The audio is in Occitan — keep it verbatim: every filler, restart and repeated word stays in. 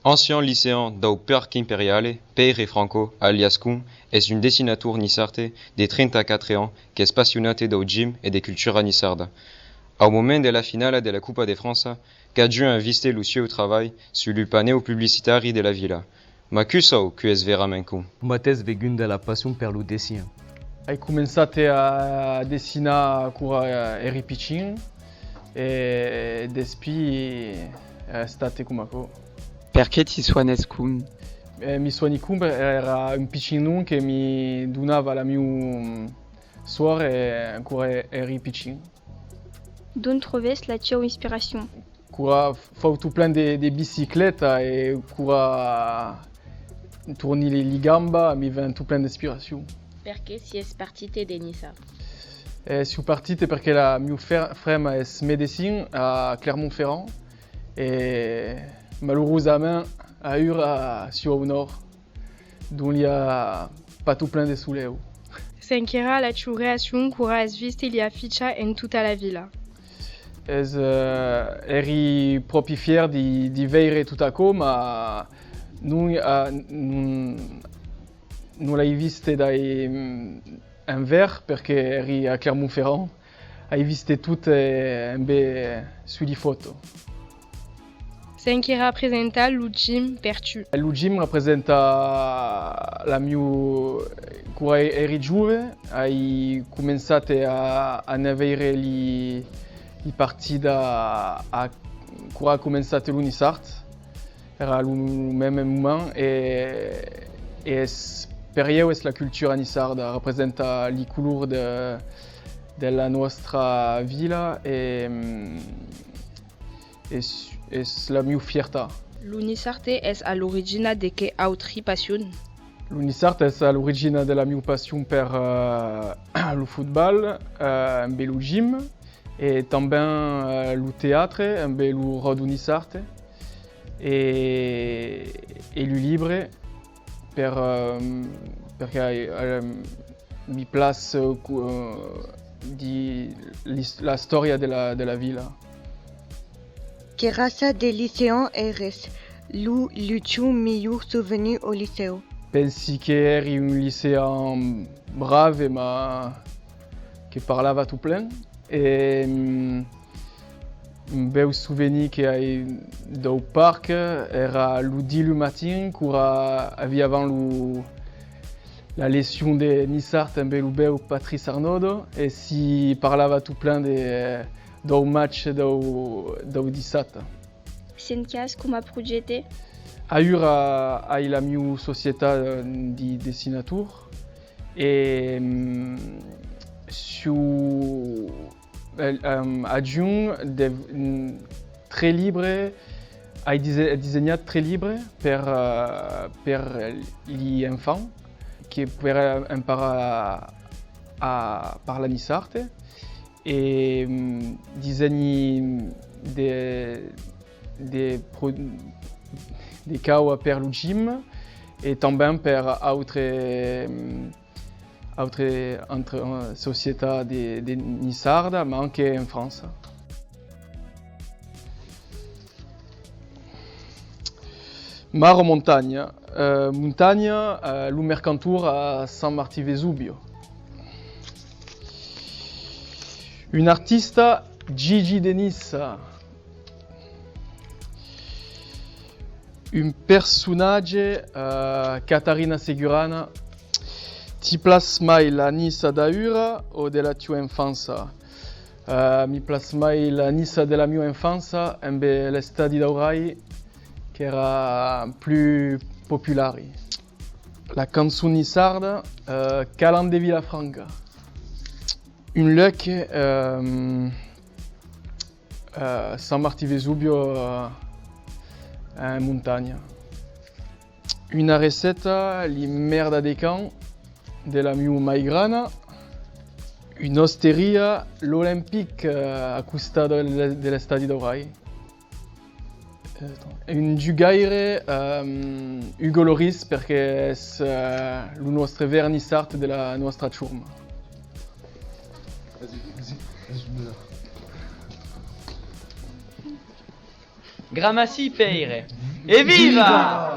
Ancian licean dau Parc Imperiale, Pèire Franco, alias Con, es un dessinator niçard de trenta-quatre ans qu'es passionat dau gym e de cultura niçarda. Au moment de la finala de la Copa de França, qu'a junt a viste lo sieu travalh sus lu panèu publicitari de la vila. Ma cu sau cu es verament Con? Lo matèth vegum de la passion per lo dessin. Ai començat a dessinar quora èri pichin e despí è estat coma aquò. Perqué ti soanes Con? Eh, mi soani Con per, èra un pichin nom que mi donava la miu sòrre quora èri pichin. D'ont tròbes la tieu inspiracion? Quora fau tot plen de, de bicicleta e quora torni li, li gamba, mi ven tot plen d'inspiracion. Perqué sies partit de Niça? Eh, siu partit perqué la miu fer-, frema es medecin a Clermont-Ferrand e malurosament aüra siu au nòrd, dont li a pas tot plen de soleu. Cen qu'èra la tieu reaccion quora as viste li afichas en tota la vila? Es, eh, èri pròpi fièr di, di veire tot aquò, ma non, eh, non, non l'ai viste dai, mm, envèr, perqué èri a Clermont-Ferrand. Ai viste tot, eh, embé sus li fòto. Cen que representa lo gym per tu? Lo gym representa la miu, quora èri jove, ai començat a, a ne veire li, li partida a, quora a començat lo niçard. Èra lo, lo mème moment e, e es, per ieu es la cultura niçarda, representa li color de, de la nòstra vila e, mm, es, es la miu fiertat. Lo niçard es a l'origina de que autri passion? Lo niçard es a l'origina de la miu passion per, eh, lo fotbal, eh, embé lo gym. E tanben, eh, lo teatre, embé lo Ròdo Niçard, e, e lo libre, per, eh, perqué, eh, mi plas, eh, cu-, eh, di l'is-, la stòria de la, de la vila. Que raça de licean èretz? Lo, lo tieu milhor sovenir au licèu? Pensi que èri un licean brave, ma que parlava tot plen. E, mm, un bèu sovenir que ai dau parc èra lo diluns matin, quora aviavam lo, la leccion de niçard embé lo bèu Patrice Arnaud, e si parlava tot plen de, dau match dau, dau dissabta. Cen qu'as coma projècte? Aüra ai la miu societat, eh, di dessinator e, mm, siu, eh, em, ajunt de, mm, tres libres, ai dise-, desenhat tres libres per, eh, per li enfants, que per emparar a parlar niçard. E, mm, dissenhi de, de pro-, de caua per lo gym e tanben per autre, mm, autre entre, eh, societat de, de niçarda, ma anche en França. Mar o montanha? Eh, montanha, eh, lo Mercantor a San Martí Vesubio. Un artista, Gigi de Nissa. Un personatge, eh, Catarina Segurana. Ti plas mai la Nissa d'aüra o de la tieu enfança? Eh, mi plas mai la Nissa de la miu enfança, embé l'estadi d'Aurai, qu'èra plus populari. La cançon niçarda, eh, Calan de Vilafranca. Un luec, ehm, eh, San Martí Vesubio, eh, en montanha. Una receta, li merda de can de la miu maigrana. Una osteria, l'Olympique, eh, a costat de, de l'estadi d'Aurai. Eh, un jugaire, ehm, Hugo Lloris, perqué es, eh, lo nòstre vernissart de la nòstra chorma. Gramací, Pèire. E viva!